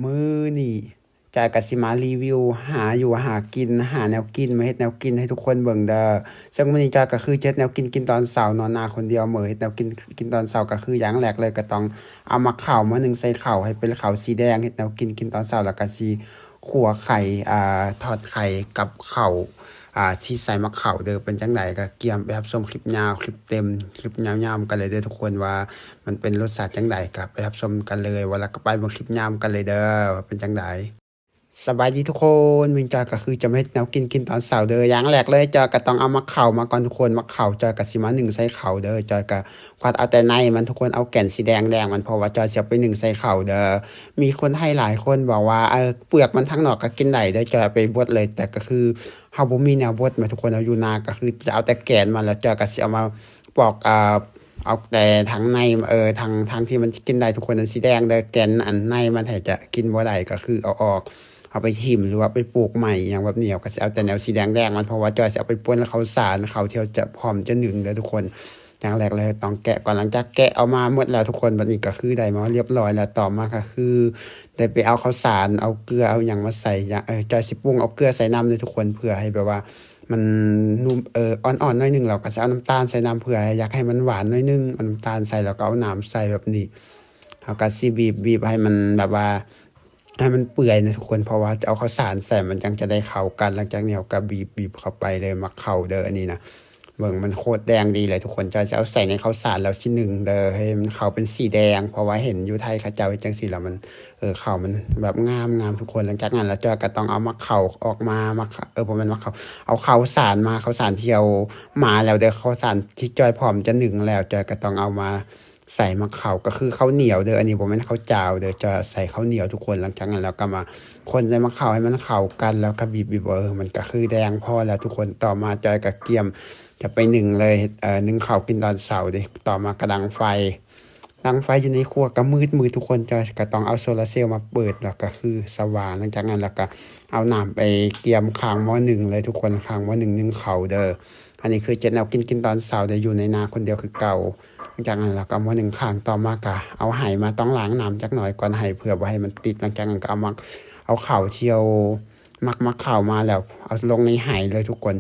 ມື້ນີ້ຈອຍກໍຊິມາຣີວິວຫາຢູ່ຫາກິນ ຫາແນວກິນ ມາເຮັດແນວກິນໃຫ້ທຸກຄົນເບິ່ງເດີ. ເຊິ່ງມື້ນີ້ຈອຍກໍຄືຈະເຮັດແນວກິນ ກິນຕອນເຊົ້າ ນອນນາຄົນດຽວ ເໝີເຮັດແນວກິນ ກິນຕອນເຊົ້າ ກໍຄືຢ່າງແລກເລີຍກໍຕ້ອງເອົາໝາກເຂົ້າມາໜຶ້ງໃສ່ເຂົ້າໃຫ້ເປັນເຂົ້າສີແດງ ເຮັດແນວກິນ ກິນຕອນເຊົ້າ ແລ້ວກໍຊິຂົ້ວໄຂ່ ອ່າ ທອດໄຂ່ກັບເຂົ້າ ອ່າ ທີ່ໃສ່ໝາກເຂົ້າເດີ. ເປັນຈັ່ງໃດກໍກຽມໄປຮັບຊົມຄລິບຍາວ ຄລິບເຕັມ ຄລິບຍາວໆກັນເລີຍເດີທຸກຄົນ ວ່າມັນເປັນລົດຊາດຈັ່ງໃດ ກໍໄປຮັບຊົມກັນເລີຍ. ວ່າແລ້ວກໍໄປເບິ່ງຄລິບຍາວກັນເລີຍເດີ ວ່າເປັນຈັ່ງໃດ. ສະບາຍດີທຸກຄົນ ມື້ນີ້ຈອຍກໍຄືຈະມາເຮັດແນວກິນ ກິນຕອນເຊົ້າເດີ. ຢ່າງແລກເລີຍຈອຍກໍຕ້ອງເອົາໝາກເຂົ້າມາກ່ອນທຸກຄົນ. ໝາກເຂົ້າຈອຍກໍຊິມາໜຶ້ງໃສ່ເຂົ້າເດີ. ຈອຍກໍຄວັດເອົາແຕ່ໃນມັນທຸກຄົນ ເອົາແກ່ນສີແດງໆມັນ ເພາະວ່າຈອຍຊິເອົາໄປໜຶ້ງໃສ່ເຂົ້າເດີ. ມີຄົນໄທຫຼາຍຄົນບອກວ່າ ເອີ ເປືອກມັນທາງນອກກໍກິນໄດ້ເດີ ຈອຍເອົາໄປເບິດເລີຍ. ແຕ່ກໍຄື ເຮົາບໍ່ມີແນວບົດແໝ່ທຸກຄົນ ເຮົາຢູ່ນາກໍຄືຈະເອົາແຕ່ແກ່ນມັນ ແລ້ວຈອຍກໍຊິເອົາມາປອກ ເອົາແຕ່ທາງໃນ ເອີ ທາງ ທາງທີ່ມັນຈະກິນໄດ້ທຸກຄົນ ອັນສີແດງເດີ ແກ່ນອັນໃນມັນໃຫ້ຈະກິນບໍ່ໄດ້ ກໍຄືເອົາອອກ ເອົາໄປຖິ້ມ ຫຼືວ່າໄປປູກໃໝ່ຫຍັງແບບນີ້. ເຮົາກໍຊິເອົາແຕ່ແນວສີແດງໆມັນ ເພາະວ່າຈອຍຊິເອົາໄປປົນເຂົ້າສານ ເຂົ້າທີ່ເຮົາຈະພ້ອມຈະໜຶ້ງເດີທຸກຄົນ. ຢ່າງແລກເລີຍຕ້ອງແກະກ່ອນ. ຫຼັງຈາກແກະອອກມາໝົດແລ້ວທຸກຄົນ ບັດນີ້ກໍຄືໄດ້ມາຮຽບຮ້ອຍແລ້ວ. ຕໍ່ມາກໍຄືໄດ້ໄປເອົາເຂົ້າສານ ເອົາເກືອ ເອົາຫຍັງມາໃສ່ ຢ່າງ ເອີ ຈອຍຊິປຸງເອົາເກືອໃສ່ນ້ຳເດີທຸກຄົນ ເພື່ອໃຫ້ແບບວ່າ ມັນນຸ່ມ ເອີ ອ່ອນໆໜ້ອຍໜຶ່ງ ແລ້ວກໍຊິເອົານ້ຳຕານໃສ່ນຳ ເພື່ອໃຫ້ ຢາກໃຫ້ມັນຫວານໜ້ອຍໜຶ່ງ ເອົານ້ຳຕານໃສ່ ແລ້ວກໍເອົານ້ຳໃສ່ແບບນີ້. ເຮົາກໍຊິບີບ ບີບໃຫ້ມັນແບບວ່າ ໃຫ້ມັນເປື່ອຍນະທຸກຄົນ ເພາະວ່າຈະເອົາເຂົ້າສານໃສ່ ມັນຈັ່ງຈະໄດ້ເຂົ້າກັນ. ຫຼັງຈາກນີ້ເຮົາກໍບີບ ບີບເຂົ້າໄປເລີຍ ໝາກເຂົ້າເດີ ອັນນີ້ນະ. ເບິ່ງ ມັນໂຄດແດງດີເລີຍທຸກຄົນ. ຈອຍຈະເອົາໃສ່ໃນເຂົ້າສານແລ້ວຊິໜຶ້ງເດີ ໃຫ້ມັນເຂົ້າເປັນສີແດງ ເພາະວ່າເຫັນຢູ່ໄທເຂົາເຈົ້າເຮັດຈັ່ງຊີ້ແລ້ວມັນ ເອີ ເຂົ້າມັນແບບງາມໆທຸກຄົນ. ຫຼັງຈາກນັ້ນແລ້ວຈອຍກໍຕ້ອງເອົາໝາກເຂົ້າອອກມາ ໝາກ ເອີ ບໍ່ແມ່ນໝາກເຂົ້າ ເອົາເຂົ້າສານມາ ເຂົ້າສານທີ່ເອົາມາແລ້ວເດີ ເຂົ້າສານທີ່ຈອຍພ້ອມຈະໜຶ້ງແລ້ວ ຈອຍກໍຕ້ອງເອົາມາໃສ່ໝາກເຂົ້າ ກໍຄືເຂົ້າໜຽວເດີ ອັນນີ້ບໍ່ແມ່ນເຂົ້າຈ້າວເດີ ຈອຍໃສ່ເຂົ້າໜຽວທຸກຄົນ. ຫຼັງຈາກນັ້ນແລ້ວກໍມາຄົນໃສ່ໝາກເຂົ້າໃຫ້ມັນເຂົ້າກັນ ແລ້ວກໍບີບໆ ເອີ ມັນກໍຄືແດງພໍແລ້ວທຸກຄົນ. ຕໍ່ມາຈອຍກໍກຽມຈະໄປໜຶ້ງເລີຍ ເອີ ໜຶ້ງເຂົ້າກິນຕອນເຊົ້າເດ້. ຕໍ່ມາກໍດັງໄຟ ດັງໄຟຢູ່ໃນຄົວກໍມືດໆທຸກຄົນ ຈອຍກໍຕ້ອງເອົາໂຊລາເຊວມາເປີດ ແລ້ວກໍຄືສະຫວ່າງ. ຫຼັງຈາກນັ້ນແລ້ວກໍເອົານ້ຳໄປກຽມຂ້າງໝໍ້ໜຶ້ງເລີຍທຸກຄົນ ຂ້າງໝໍ້ໜຶ້ງໜຶ້ງເຂົ້າເດີ. ອັນນີ້ຄືເຮັດແນວກິນ ກິນຕອນເຊົ້າເດີ ຢູ່ໃນນາຄົນດຽວຄືເກົ່າ. ຫຼັງຈາກນັ້ນແລ້ວກໍໝໍ້ໜຶ້ງຂ້າງ ຕໍ່ມາກໍເອົາໄຫມາຕ້ອງລ້າງນ້ຳຈັກໜ້ອຍກ່ອນ ໄຫເພື່ອບໍ່ໃຫ້ມັນຕິດ. ຫຼັງຈາກນັ້ນກໍເອົາໝາກ ເອົາເຂົ້າທີ່ເຮົາໝັກ ໝັກເຂົ້າມາແລ້ວ ເອົາລົງໃນໄຫເລີຍທຸກຄົນ.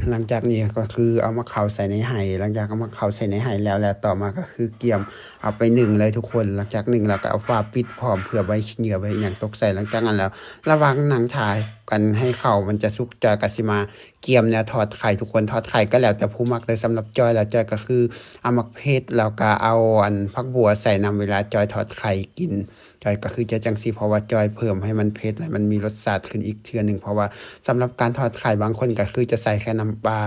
ຫຼັງຈາກນີ້ກໍຄືເອົາໝາກເຂົ້າໃສ່ໃນໄຫ ຫຼັງຈາກເອົາໝາກເຂົ້າໃສ່ໃນໄຫແລ້ວ ແລ້ວຕໍ່ມາກໍຄືກຽມເອົາໄປໜຶ້ງເລີຍທຸກຄົນ. ຫຼັງຈາກໜຶ້ງແລ້ວກໍເອົາຝາປິດພ້ອມ ເພື່ອບໍ່ໃຫ້ຂີ້ເຫຍື້ອ ບໍ່ໃຫ້ຫຍັງຕົກໃສ່. ຫຼັງຈາກນັ້ນແລ້ວ ລະຫວ່າງນັ່ງຖ້າອັນໃຫ້ເຂົ້າມັນຈະສຸກ ຈອຍກໍຊິມາກຽມແນວທອດໄຂ່ທຸກຄົນ. ທອດໄຂ່ກໍແລ້ວແຕ່ຜູ້ມັກເດີ ສຳລັບຈອຍແລ້ວ ຈອຍກໍຄືເອົາໝາກເຜັດ ແລ້ວກໍເອົາອັນຜັກບົວໃສ່ນຳ ເວລາຈອຍທອດໄຂ່ກິນ. ຈອຍກໍຄືຈະຈັ່ງຊີ້ ເພາະວ່າຈອຍເພີ່ມໃຫ້ມັນເຜັດ ໃຫ້ມັນມີລົດຊາດຂຶ້ນອີກເທື່ອໜຶ່ງ ເພາະວ່າສຳລັບການທອດໄຂ່ ບາງຄົນກໍຄືຈະໃສ່ແຄ່ນ້ຳປາ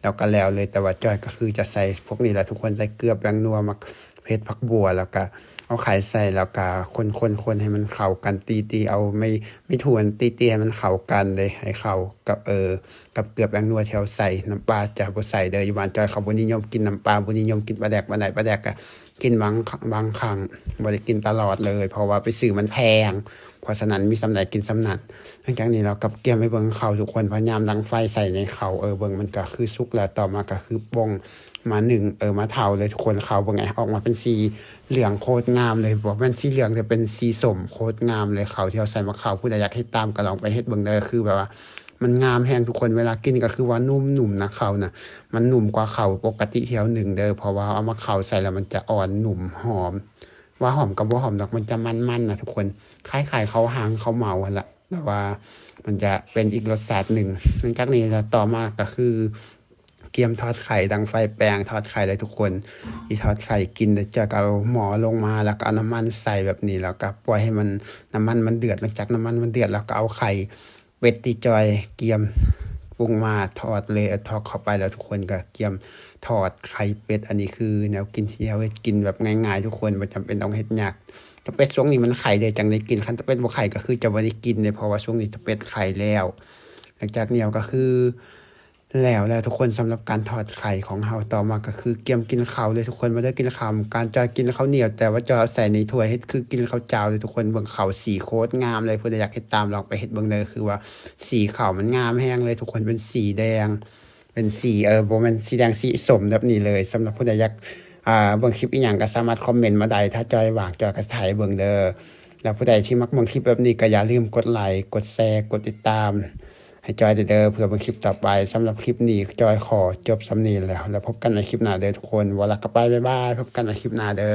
ແລ້ວກໍແລ້ວເລີຍ. ແຕ່ວ່າຈອຍກໍຄືຈະໃສ່ພວກນີ້ແຫຼະທຸກຄົນ ໃສ່ເກືອ ແປ້ງນົວ ໝາກເຜັດ ຜັກບົວ ແລ້ວກໍເອົາໄຂ່ໃສ່ ແລ້ວກໍຄົນໆໆໃຫ້ມັນເຂົ້າກັນ ຕີໆ ເອົາໄມ້ ໄມ້ຖວນຕີໆໃຫ້ມັນເຂົ້າກັນເດ້ ໃຫ້ເຂົ້າກັບ ເອີ ກັບເກືອ ແປ້ງນົວທີ່ເຮົາໃສ່. ນ້ຳປາຈະບໍ່ໃສ່ເດີ ຢູ່ບ້ານຈອຍເຂົາບໍ່ນິຍົມກິນນ້ຳປາ ບໍ່ນິຍົມກິນປາແດກປານໃດ ປາແດກກໍ ກິນບາງ ບາງຄັ້ງ ບໍ່ໄດ້ກິນຕະຫຼອດເລີຍ ເພາະວ່າໄປຊື້ມັນແພງ. ເພາະສະນັ້ນມີສ່ຳໃດກິນສ່ຳນັ້ນ. ຫຼັງຈາກນີ້ເຮົາກໍກຽມໄປເບິ່ງເຂົ້າທຸກຄົນ ພະຍາຍາມດັງໄຟໃສ່ໃນເຂົ້າ ເອີ ເບິ່ງມັນກໍຄືສຸກແລ້ວ. ຕໍ່ມາກໍຄືປົ່ງມາໜຶ້ງ ເອີ ມາເທົາເລີຍທຸກຄົນ. ເຂົ້າເບິ່ງ ອອກມາເປັນສີເຫຼືອງໂຄດງາມເລີຍ ບໍ່ແມ່ນສີເຫຼືອງ ແຕ່ເປັນສີສົ້ມ ໂຄດງາມເລີຍ. ເຂົ້າທີ່ເຮົາໃສ່ໝາກເຂົ້າ ຜູ້ໃດຢາກເຮັດຕາມກໍລອງໄປເຮັດເບິ່ງເດີ ຄືແບບວ່າ ມັນງາມແຮງທຸກຄົນ. ເວລາກິນກໍຄືວ່ານຸ້ມໆນະ ເຂົ້ານະ ມັນນຸ້ມກວ່າເຂົ້າປົກກະຕິທີ່ເຮົາໜຶ້ງເດີ ເພາະວ່າເຮົາເອົາໝາກເຂົ້າໃສ່ແລ້ວມັນຈະອ່ອນນຸ້ມຫອມ ວ່າຫອມກໍບໍ່ຫອມດອກ ມັນຈະມັນໆນະທຸກຄົນ ຄ້າຍໆເຂົ້າຮ່າງເຂົ້າເໝົາຫັ້ນລະ ແຕ່ວ່າມັນຈະເປັນອີກລົດຊາດໜຶ່ງ. ຫຼັງຈາກນີ້ລະ ຕໍ່ມາກໍຄືກຽມທອດໄຂ່ ດັງໄຟແປງທອດໄຂ່ເລີຍທຸກຄົນ. ທີ່ທອດໄຂ່ກິນ ຈອຍກໍເອົາໝໍ້ລົງມາ ແລ້ວກໍເອົານ້ຳມັນໃສ່ແບບນີ້ ແລ້ວກໍປ່ອຍໃຫ້ມັນ ນ້ຳມັນມັນເດືອດ. ຫຼັງຈາກນ້ຳມັນມັນເດືອດ ແລ້ວກໍເອົາໄຂ່ ເປັດທີ່ຈອຍກຽມປຸງມາທອດເລີຍ ເອົາທອດເຂົ້າໄປແລ້ວ ທຸກຄົນກໍກຽມທອດໄຂ່ເປັດ. ອັນນີ້ຄືແນວກິນທີ່ເຮົາເຮັດກິນແບບງ່າຍໆ ທຸກຄົນ ບໍ່ຈຳເປັນຕ້ອງເຮັດຍາກ. ຕະເປັດຊ່ວງນີ້ມັນໄຂ່ເດ້ ຈັ່ງໄດ້ກິນ ຄັນຕະເປັດບໍ່ໄຂ່ກໍຄືຈະບໍ່ໄດ້ກິນເດ້ ເພາະວ່າຊ່ວງນີ້ຕະເປັດໄຂ່ແລ້ວ. ຫຼັງຈາກນີ້ເຮົາກໍຄື ແລ້ວແຫຼະທຸກຄົນ ສຳລັບການທອດໄຂ່ຂອງເຮົາ. ຕໍ່ມາກໍຄືກຽມກິນເຂົ້າເລີຍທຸກຄົນ ມາເດີກິນເຂົ້ານຳກັນ. ຈອຍກິນເຂົ້າໜຽວ ແຕ່ວ່າຈອຍເອົາໃສ່ໃນຖ້ວຍ ເຮັດຄືກິນເຂົ້າຈ້າວເລີຍທຸກຄົນ. ເບິ່ງເຂົ້າສີໂຄດງາມເລີຍ ຜູ້ໃດຢາກເຮັດຕາມລອງໄປເຮັດເບິ່ງເດີ ຄືວ່າສີເຂົ້າມັນງາມແຮງເລີຍທຸກຄົນ ເປັນສີແດງ ເປັນສີ ເອີ ບໍ່ແມ່ນສີແດງ ສີສົ້ມແບບນີ້ເລີຍ. ສຳລັບຜູ້ໃດຢາກ ອ່າ ເບິ່ງຄລິບອີ່ຫຍັງກໍສາມາດຄອມເມັນມາໄດ້ ຖ້າຈອຍວ່າງຈອຍກໍຊິຖ່າຍໃຫ້ເບິ່ງເດີ. ແລ້ວຜູ້ໃດທີ່ມັກເບິ່ງຄລິບແບບນີ້ກໍຢ່າລືມກົດໄລ ກົດແຊ ກົດຕິດຕາມໃຫ້ຈອຍເດີ ເພື່ອເບິ່ງຄລິບຕໍ່ໄປ. ສຳລັບຄລິບນີ້ຈອຍຂໍຈົບສ່ຳນີ້ແລ້ວ ແລ້ວພົບກັນໃນຄລິບໜ້າເດີທຸກຄົນ. ເວົ້າແລ້ວກໍໄປ ບາຍບາຍ ພົບກັນໃນຄລິບໜ້າເດີ.